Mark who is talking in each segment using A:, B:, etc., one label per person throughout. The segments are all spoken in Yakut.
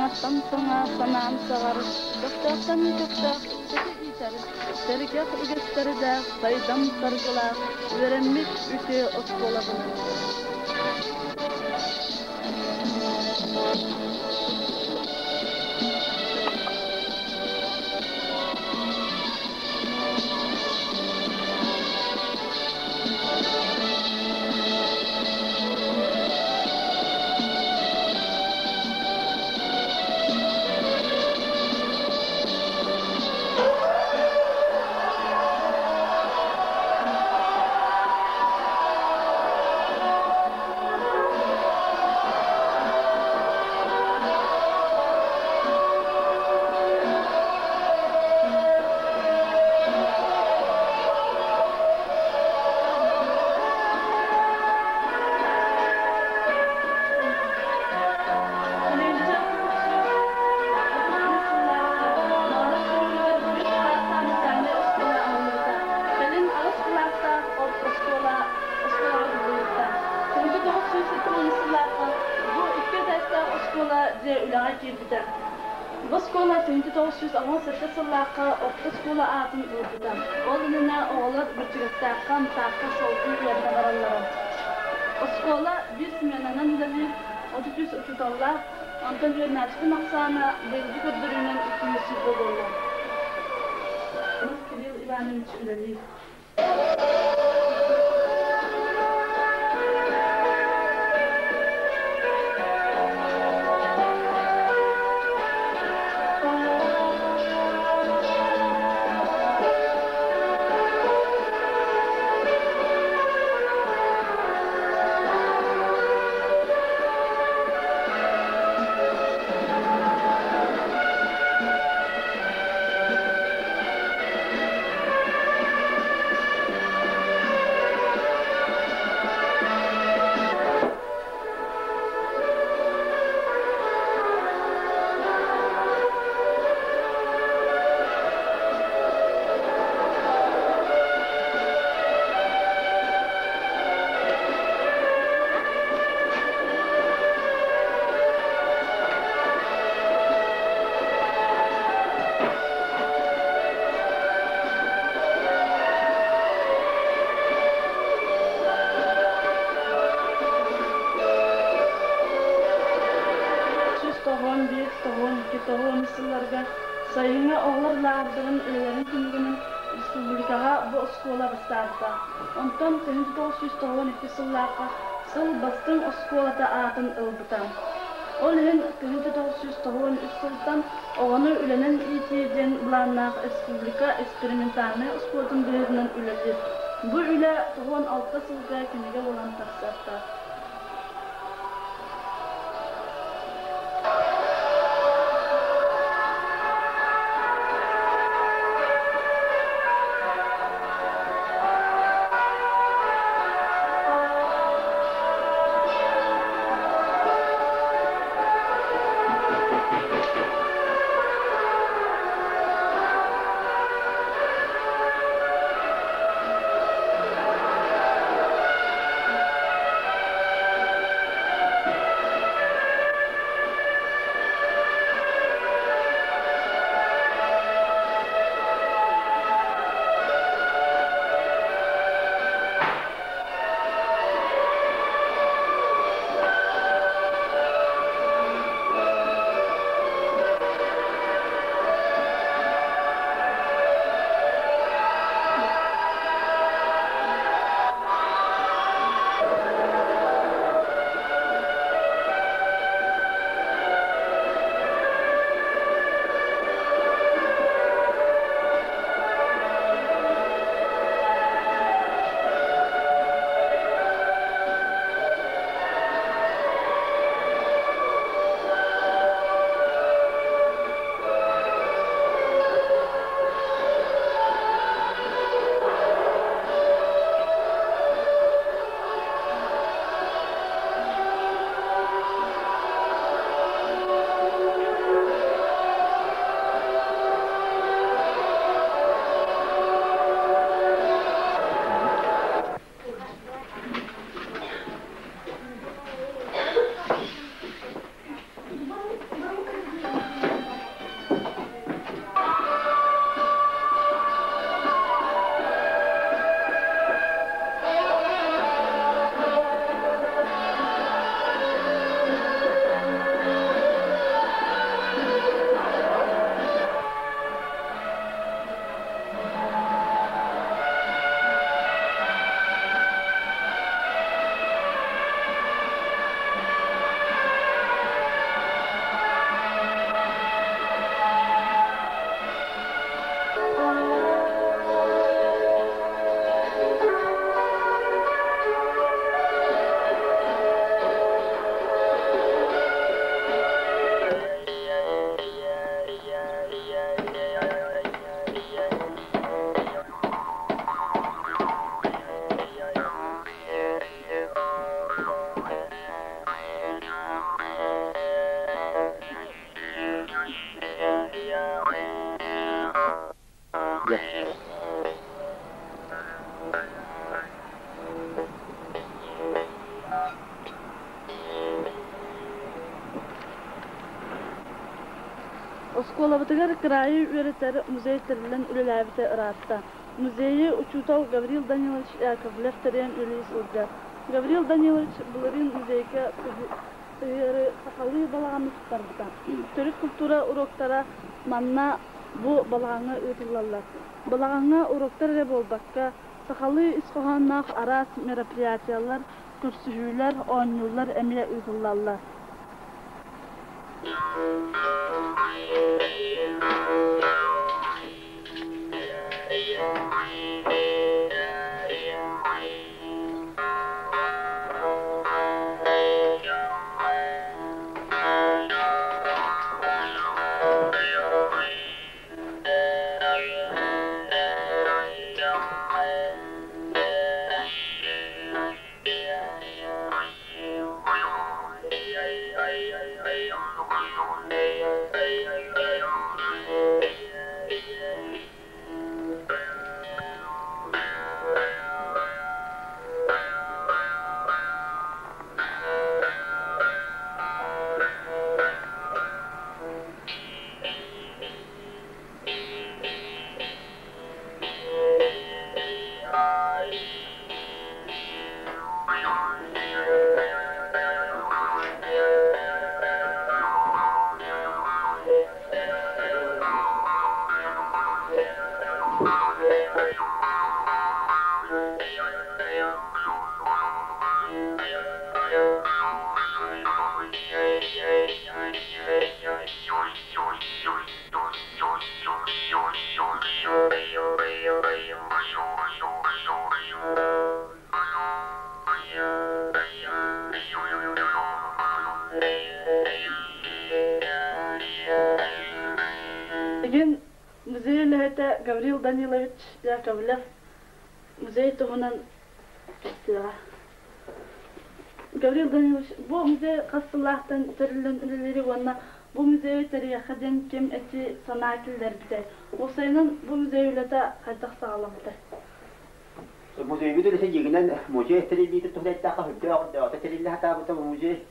A: Саҥаттан саҥа санаан саҕар, көхтөөхтөн көхтөөх ыччаты иитэр, сэргэх үгэстэрдээх, сайдам саргылаах, үөрэммит үтүө оскуолабынан. Кэлин аҕыс кылаастаах оскуола оскуолаҕа кубулуйбута. 1970 сыллаахха бу икки этээстээх оскуола дьиэ үлэҕэ киирбитэ. Бу оскуола 1987 сыллаахха орто оскуола аатын ылбыта. Ол иннинэ оҕолор Бэрдьигэстээххэ, Мытаахха салгыы үөрэнэ бараллара. Оскуола биир сменанан үлэлиир, 33 учууталлаах, онтон үөрэнээччитин ахсаана быйылгы көрдөрүүнэн 220 буолла. Кирилл Иванович үлэлиир. 191, 92, 93 сылларга сайыҥҥы оҕолор лааҕырдарын үлэлэрин түмүгүнэн республикаҕа бу оскуола бастаабыта. Онтон 1992 сыллаахха сыл бастыҥ оскуолата аатын ылбыта. Ол иһин 1993 сылтан оҕону үлэнэн иитии диэн былааннаах республика экспериментальнай оскуолатын быһыытынан үлэлиир. Бу үлэ 96 сылга кинигэ буолан тахсыахтаах. Оскуолабытыгар кыраайы үөрэтэр музей тэриллэн үлэлээбитэ ыраатта. Музейы учуутал Гаврил Данилович Яковлев тэрийэн үлэлии сылдьар. Гаврил Данилович былырыын музейга сыһыары сахалыы балаҕаны туттарбыта. Төрүт культура уруоктара манна бу балаҕаҥҥа ыытыллаллар. Балаҕаҥҥа уруоктар эрэ буолбакка, сахалыы ис хоһоонноох араас мероприятиелар, көрсүһүүлэр, оонньуулар эмиэ ыытыллаллар. Билигин музей үлэһитэ Гаврил Данилович Яковлев музей туһунан кэпсиэҕэ. Гаврил Данилович, бу музей хас сыллаахтан тэриллэн үлэлиирий уонна бу музейы тэрийиэххэ диэн ким эти санаа киллэрбитэй? Уопсайынан, бу музей үлэтэ хайдах саҕаламмытай?
B: Музейбыт үлэтэ дьиҥинэн музей тэриллиитин туһунан эттэххэ сүрдээх өрдөөҕүтэ тэриллэ сатаабыта бу музей.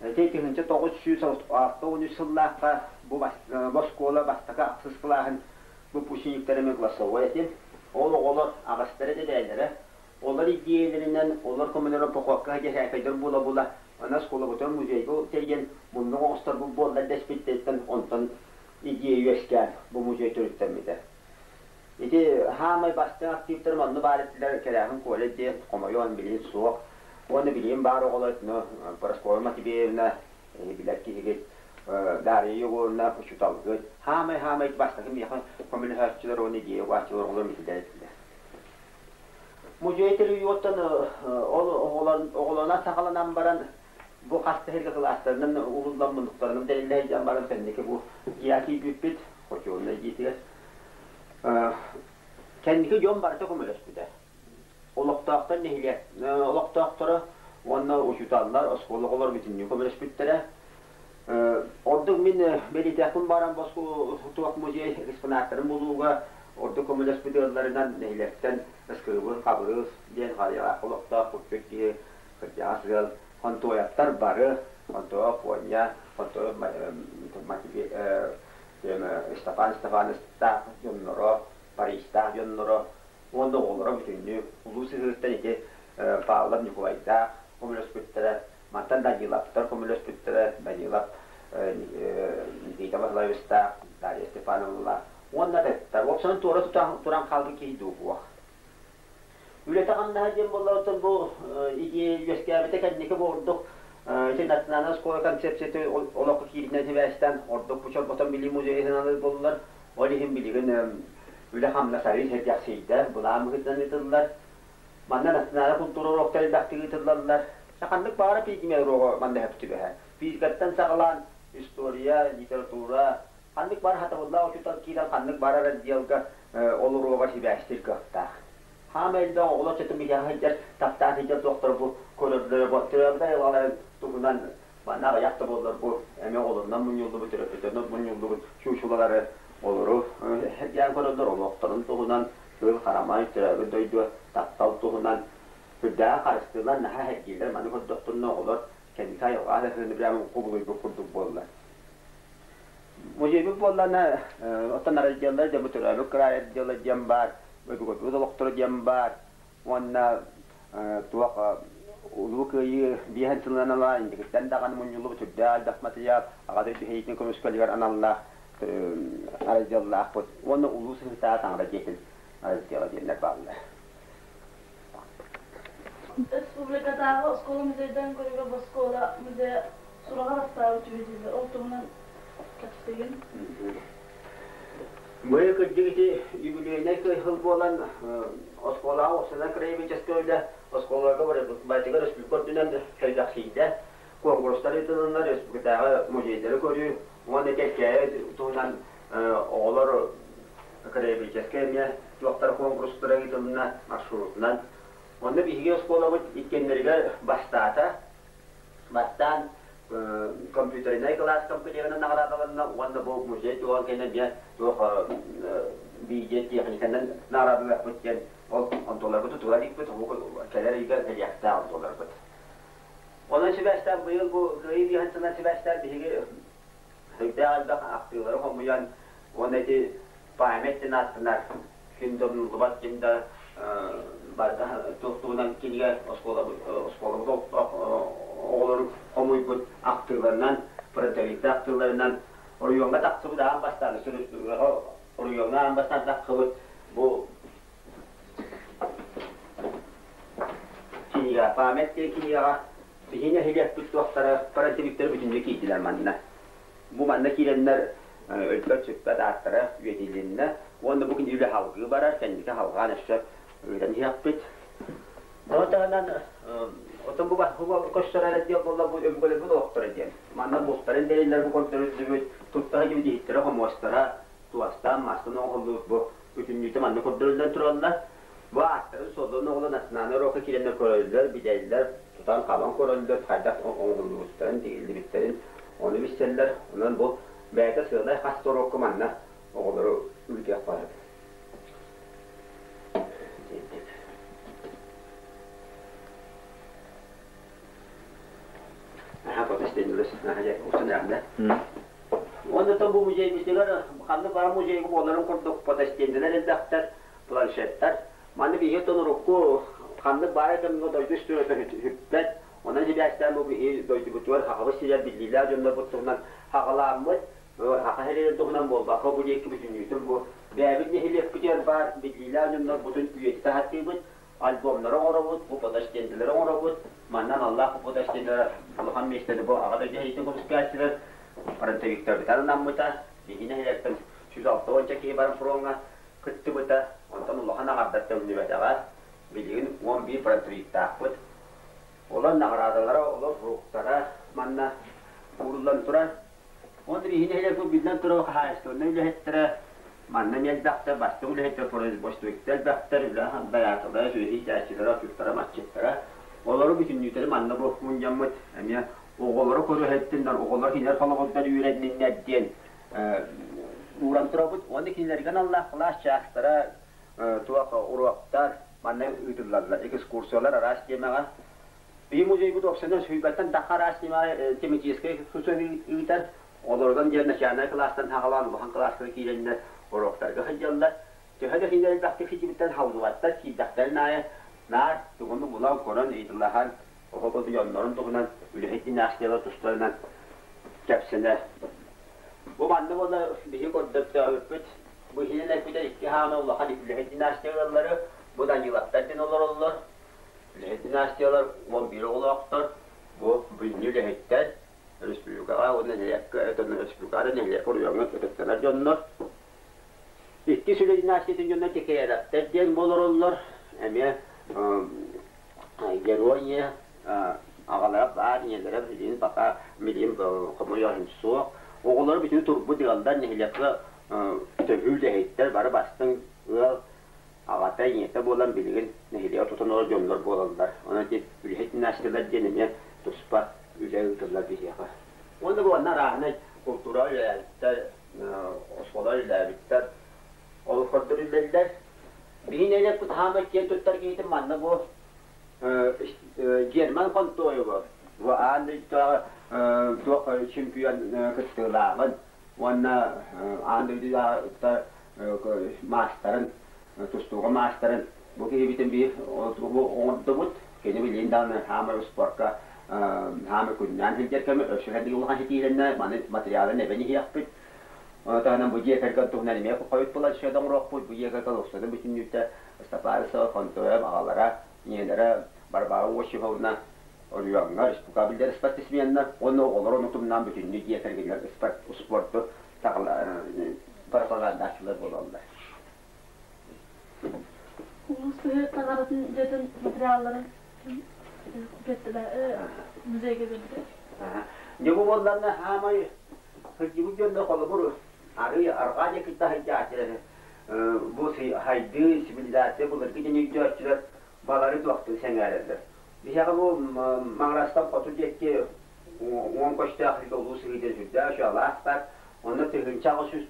B: Ити 1963 сыллаахха бу оскуола бастакы ахсыс кылааһын выпускниктара классовой этим. Ол оҕолор аҕастара эбээлэрэ. Олор идиэйэлэринэн, олор көмөлөрө похуокка сылдьа буола-буола, аны оскуолабытын музейга тэрийэн муннук оҥосторбут буоллар дэспиттэриттэн онтон идиэйэ үөскээн бу музей төрүттэммитэ. Ити хаамай бастыҥ активтарым онно баар этилэр, Кэрээхин Коля диэн, хомойуон билигин суох. Уонна билигин баар оҕолор, ну, Парасковья Матвеевна, билэр киһигит, Дарья Егоровна учууталгыт. Хаамай-хаамай бастакы миэхэ көмөлөһөөччүлэр уонна идея угааччылар оҕолор митилэр этилэр. Музей территорияттан ол оҕолонон саҕаланан баран бу хас да сиргэ кылаастарынан уһуллан муннуктарынан тэриллэ сылдьан баран кэнники бу дьиэҕэ киирбиппит хочуолунай дьиэтигэр кэнники дьон барыта көмөлөспүтэ. Олохтоохтор нэһилиэк олохтоохторо уонна учууталлар, оскуола оҕолор бүтүннүү көмөлөспүттэрэ. Ордук мин бэлиэтиэхпин баран боску туох музей экспонаттарын булууга ордук көмөлөспүт ыалларынан нэһилиэктэн Ыскырыбыл Хабырыыс диэн харыйалаах олохтоох курдук киһи кырдьаҕас ыал Хонтуойаптар бары Хонтуоев Фоня, Хонтуоев Степан Степановичтаах дьонноро, Парижтаах дьонноро уонна оҕолоро бүтүннүү улуу сыһыыттан ити Павлов Ньукулайдаах көмөлөспүттэрэ, мантан Даниловтар көмөлөспүттэрэ, Данилов Никита Васильевичтаах, Дарья Степановналаах уонна атыттар. Уопсайынан туора туран хаалбыт киһи дуу Үлэтэ-хамнаһа диэн буоллаҕыттан бу идея үөскээбитэ кэнники бу ордук ити национальная школа концепцията олоххо кииринэн сибээстээн ордук бу чорботон билии музейынан буоллар. Ол иһин билигин үлэ-хамнас арыый сэргэхсийдэ, былаан быһыытынан ыытыллар. Манна национальная культура уруоктара элбэхтик ыытыллаллар. Ханнык баҕара предмет уруога манна сөп түбэһэр. Физикаттан саҕалаан история, литература, ханнык баар хатабыллаах учуутал киирэн ханнык баар отделга ол уруога сибээстиир кыахтаах. Хаама элбэх оҕолор чөтүм биһиэхэ сылдьар, таптаан сылдьар туохтара бу көрөллөрө, төрөөбүт айылҕаларын туһунан Манна аҕыйах да буоллар бу эмиэ оҕолорунан мунньуллубут, төрөппүттэринэн мунньуллубут чуучулалары олору сэргээн көрөллөр, олохторун туһунан, кыыл харамай, төрөөбүт дойду, таптал туһунан сүрдээҕин харыстыыллар, наһаа сэргииллэр. Маны көрдөхтөрүнэ оҕолор кэнники айылҕа аһыыны прямо кубулуйбут курдук буолла. Музейбыт буоллаҕына, оттон отделлар дьэ бу төрөөбүт кыраай отдела диэн баар, өбүгэбит олохторо диэн баар уонна туох Улуу Кыайыы биэһин сылынан ала инникиттэн даҕаны мунньуллубут үрдээх элбэх матырыйаал Аҕа дойду сэриитин көмүскэлигэр аналлаах разделлаахпыт уонна Улуу Сыһыытаа Таҥара дьиэтин раздела диэннэр бааллар.
A: Республикатааҕы оскуола музейдарын көрүүгэ бу оскуола музейа сураҕа бастаабыт үһү дииллэр. Ол туһунан кэпсиигин.
B: Быйыл кырдьык ити юбилейнай сыл буолан оскуолаҕа уопсайынан краеведческай үлэ оскуолаларга барытыгар республика үрдүнэн сэргэхсийдэ. Куонкурустар ыытылыннар, республикатааҕы музейдары көрүү уонна Кэркээйи туһунан оҕолор краеведческай эмиэ туохтар куонкурустара ыытылынна маршрутунан. Онно биһиги оскуолабыт иккиэннэригэр бастаата. Бастаан компьютернай кылаас компьютерынан наҕараадаланна уонна бу музей туһан кэннэ эмиэ туох видео техниканан наҕараадалыахпыт диэн ол онтуларбыт тутула иликпит, кэлэр ыйга кэлиэхтээх онтуларбыт. Онон сибээстээн быйыл бу Кыайыы биэһин сылынан сибээстээн биһиги сүрдээх элбэх ахтыылары хомуйан уонна ити память диэн ааттанар ким да умнуллубат, ким да барыта туох туһунан кинигэ оскуолабыт оскуолабыт оҕолору хомуйбут ахтыыларынан, фронтовиктар ахтыыларынан оройуоҥҥа тахсыбыт аан бастаан оройуоҥҥа аан бастаан тахсыбыт бу кинигэ память диэн кинигэҕэ биһи нэһилиэкпит туохтара фронтовиктары бүтүннүү киирдилэр манна. Бу манна киирэннэр өлбөт-сүппэт ааттара үйэтилиннэ уонна бу күн үлэ салгыы барар, кэнники салҕаан өссө ыытан иһиэхпит. Ону таһынан отон бу көстөр эрэ диэн буолла бу өбүгэлэрбит олохторо диэн. Манна бултарын тэриллэр бу көрдөрүллүбүт, тутта сылдьыбыт иһиттэрэ-хомуостара, туостаан, мастан оҥоһуллубут бу бүтүннүүтэ манна көрдөрүллэн тураллар. Бу ааттарын суолларын оҕолор национальнай уруокка киирэннэр көрөллөр, билэллэр, тутан-хабан көрөллөр, хайдах оҥоһуллубуттарын, тигиллибиттэрин ону билсэллэр. Онон бу бэйэтэ сыалай хас да уруокка манна оҕолору ыытыах баар. Уонна то бу музейбитигэр ханнык баар музейга буоларын курдук фотостендэлэр элбэхтэр, планшеттар. Маны биһиги оттон урукку ханнык баар кэмҥэ дойду историята сүппэт. Онон сибээстээн бу биһи дойдубутугар Сахабыт сиригэр биллиилээх дьоннорбут туһунан хаҕалааммыт, Саха сирин туһунан буолбакка, бу диэки бүтүннүүтүн бу бэйэбит нэһилиэкпитигэр баар биллиилээх дьоннорбутун үйэтитэ сатыыбыт, альбомнары оҥоробут, бу фотостенделэри оҥоробут. Манна аналлаах фотостенделэр улахан миэстэни бу Аҕа дойду сэриитин көмүскээччилэр фронтовиктарбытыгар анаммыта. Биһиги нэһилиэктэн 160 киһи баран фроҥҥа кыттыбыта, онтон улахан аҥардар төннүбэтэҕэ. Билигин 11 фронтовиктаахпыт. Олор наҕараадалара, олор суруктара манна ууруллан турар. Уонна биһиги нэһилиэкпит биллэн турар хаһаайыстыбаннай үлэһиттэрэ манна эмиэ элбэхтэр, бастыҥ үлэһиттэр, производственниктар элбэхтэр, үлэ дайааталара, сүөһү иитээччилэрэ, отчуттара, масчыттара. Олору бүтүннүүтэри манна бу мунньаммыт эмиэ оҕолору көрүһэттиннэр, оҕолор кинилэр холобурдар үөрэнниннэр диэн ууран турабыт. Уонна кинилэргэ аналлаах кылаас чаастара, туох уруоктар манна ыытыллаллар, экскурсиялар араас тиэмэҕэ. Биһи музейбыт уопсайынан сүүрбэттэн тахха араас тиэмэҕэ тематическай экскурсияны ыытар. Олорунан диэн начальнай кылаастан саҕалаан улахан кылаастара киирэннэр уруоктарга сылдьаллар. Төһө да кинилэр элбэхтик сылдьыбыттан халлыбаттар, киирдэхтэрин аайы наар тугуну булан, көрөн, ыйыталаһан, оҕо дьоннорун туһунан үлэһит династиялар тустарынан кэпсэнэр. Бу манна буола биһи көрдөттөөбүппүт. Бу иһинэн эппитэ икки хаана улахан үлэһит династия ыаллары, бу Даниловтар диэн олороллор. Үлэһит династиялар 11 оҕолоохтор. Бу бүгүҥҥү үлэһиттэр республикаҕа уонна нэһилиэккэ, республикаҕа нэһилиэккэ оройуоҥҥа ытыктанар дьоннор. Иккис үлэ династиятын дьоно Текеевтэр диэн олороллор. Эмиэ герой аҕалара баар, ийэлэрэ билигин пока билигин хомойоһун суох. Оҕолоро бүтүн турбут ыаллар нэһилиэккэ төһүү үлэһиттэр бары бастыҥ ыал аҕата, ийэтэ буолан билигин нэһилиэгэ тутан олорор дьоннор буолаллар. Онон ити үлэһит династиялар диэн эмиэ туспа. үлэ ыытыллар биһиэхэ. Уонна бу манна арааһынай култуура үлэлээбиттэр, оскуола үлэлээбиттэр, ол көрдөрүллэллэр. Биһи нэһилиэкпит хаамай киэн туттар киһитин манна бу Герман Контоевы, бу аан дойдутааҕы туох чемпион кыттыылааҕын уонна аан дойдутааҕы маастарын, тустууга маастарын бу киһибитин биир оҥордубут. Кини билигин даҕаны хаамай спорка хаамай күннээн сылдьар кэмэ өссө кэлбит улахан ситиилэннэ, маны материалын эбэн иһиэхпит. Ону таһынан бу дьиэ кэргэн туһунан эмиэ хойут планшет оҥоруохпут. Бу дьиэ кэргэн уопсайынан бүтүннүүтэ Степанова, Хонтоев аҕалара, ийэлэрэ Варвара Осиповна Орионҥа республика биллэр спортсменнар уонна оҕолор ону тумнаан бүтүннүү дьиэ кэргэннэр спорту пропагандааччылар буолаллар.
A: Улуус сыһыат таҥаратын дьиэтин материалларын музейга биэрдэ.
B: Дьэ бу буолларна хаамай сылдьыбыт дьонно холобур арыы арҕаа диэки таһыйдааччылар бу хайдыы цивилизация былыргы дьон өйдөөччүлэр балары туохтуу сэҥээрэллэр. Биһиэхэ бу Маҥырастан хоту диэки уон көстөөх сиргэ улуу сыһыытын сүрдээх үчүгэй алаас баар. Онно 1896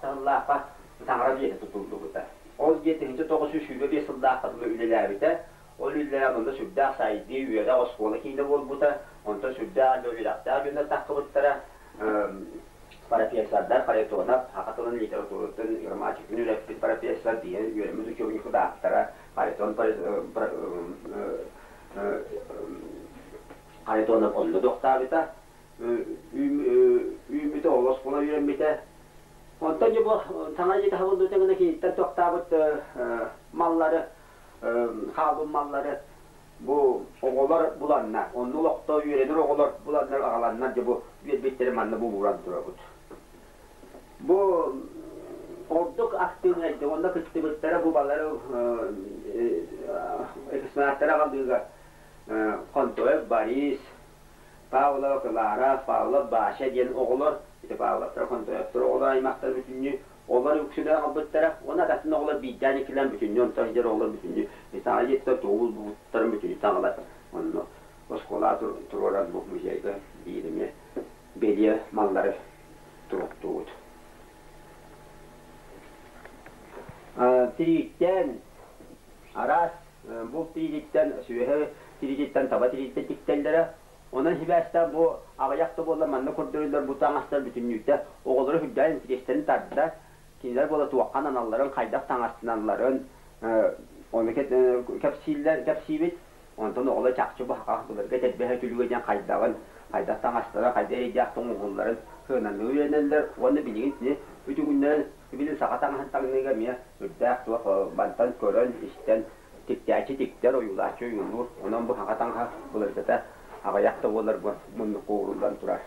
B: сыллаахха таҥара дьиэтэ тутуллубута. Ол дьиэ 1925 сыллаахха дылы үлэлээбитэ. Ол үлэлээн онно сүрдээх сайдыы, үөрэх, оскуола киинэ буолбута. Онтон сүрдээх үөрэхтээх дьоннор таххыбыттара. Профессордар Харитонов, саха тылын литературатын, грамматикатын үөрэппит профессор, диэн үөрэммит учебник редактора Харитон Харитонов онно дохтаабыта. Үүммүтэ, ол оскуола үөрэммитэ. Онтон дьэ бу саҥа дьиэ таһабыллыбыта гына киниттэн тохтаабыт маллары, хаалбыт маллары бу оҕолор буланнар, онно олохто үөрэнэр оҕолор буланнар аҕаланнар дьэ бу биэрбиттэрин манна бу ууран турабыт. Бу ордук актыыбынайдык онно кыттыбыттара бу балары экспонаттары аҕалыыга Контоев Борис, Павлова Клара, Павлов Баша диэн оҕолор, ити Павловтар, Контоевтар оҕолор аймахтар бүтүннүү олор үксүлэрэ аҕалбыттара уонна атын оҕолор биирдээн иккилээн бүтүннүү онтон сидэр оҕолор бүтүннүү саҥа дьиэттэн тугу булбуттарын бүтүннүү таҥалар онно оскуола туруоран бу музейга биир эмиэ бэлиэ маллары туруохтуубут. Тирииттэн араас булт тириититтэн, сүөһү тириититтэн, таба тириититтэн тиктэллэрэ. Онон сибээстээх бу аҕыйах да буоллар манна көрдөрүллэр бу таҥастар бүтүннүүтэ оҕолору сүрдээх интириэстэрин тардар. Кинилэр буола туохха аналларын, хайдах таҥастаналларын ону кэпсииллэр, кэпсиибит. Онтон оҕолор чахчы бу хахах былыргы этэрбэһэ түлүгэ диэн хайдаҕын, хайдах таҥастара, хайдах эрэйдээх тоҥуһулларын сыаналыы үөрэнэллэр уонна билигин итини үтүгүннэрэн билин саха таҥаһын таҥныыга эмиэ үрдээх туох мантан көрөн, истэн тиктээччи тиктэр, ойуулааччы ойуулуур. Онон бу саха таҥаһа былыргыта аҕыйах да буоллар бу муннукка ууруллан турар.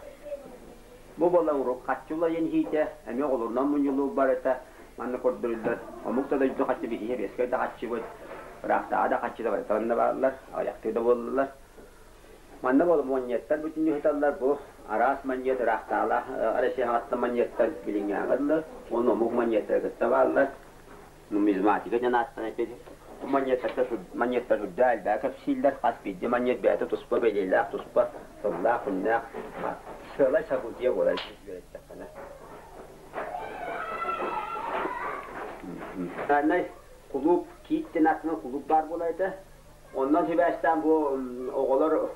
B: Бу буолла урук хаччы улайан иһиитэ, эмиэ оҕолорунан мунньулуу барыта манна көрдөрүллэр. Омук да дойду хаччы биһиги сэбиэскэй да хаччыбыт, ыраахтааҕы да хаччы да барыта манна бааллар, аҕыйахтыы да буоллулар. Манна буола монньуоттар бүтүннүү сыталлар. Бу араас манньыат ыраахтааҕылаах Россия хаҕаттан манньыаттар билиҥҥээҕи дылы, уонна омук манньыаттара кытта бааллар. Нумизматика диэн ааттан эппит. Бу манньыаттарга манньыаттар үрдээ элбэҕи кэпсииллэр. Хас биирдии манньыат бэйэтэ туспа бэлиэлээх, туспа сыллаах, күннээх, сыалай событие буолар үөрэттэххинэ. Национальнай кулууп Киит диэн ааттанар кулууп баар буолар этэ. Онон сибээстээн бу оҕолор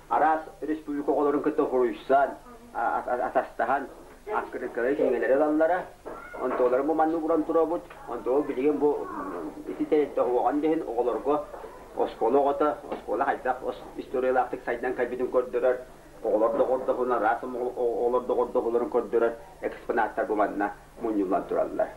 B: араас республика оҕолорун кытта хоруйсан, атастаһан, аккырыыккалары кинигэлэри ылаллара. Онтуолары бу маннык уран турабыт. Онтуол билигин бу ити тэрилтэ уоҕан диһин оҕолорго оскуола оҕото, оскуола хайдах историялаахтык сайдан кэлбитин көрдөрөр, оҕолор доҕордоһун, араас оҕолор доҕордоһууларын көрдөрөр экспонаттар бу манна мунньуллан тураллар.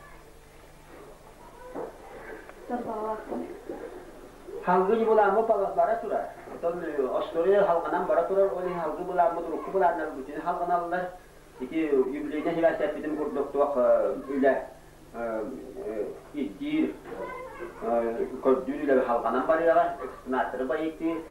B: Халгы былааммыт бара турар. Оттон остуоруйа халҕанан бара турар, ол иһин халгы былааммыт урукку былааннар бүтүн халҕаналлар. Ити юбилейнай сибээстэппитим курдук туох үлэ ирдиир, көрдүүр үлэ халҕанан барыаҕа, экспонаттары байытыы.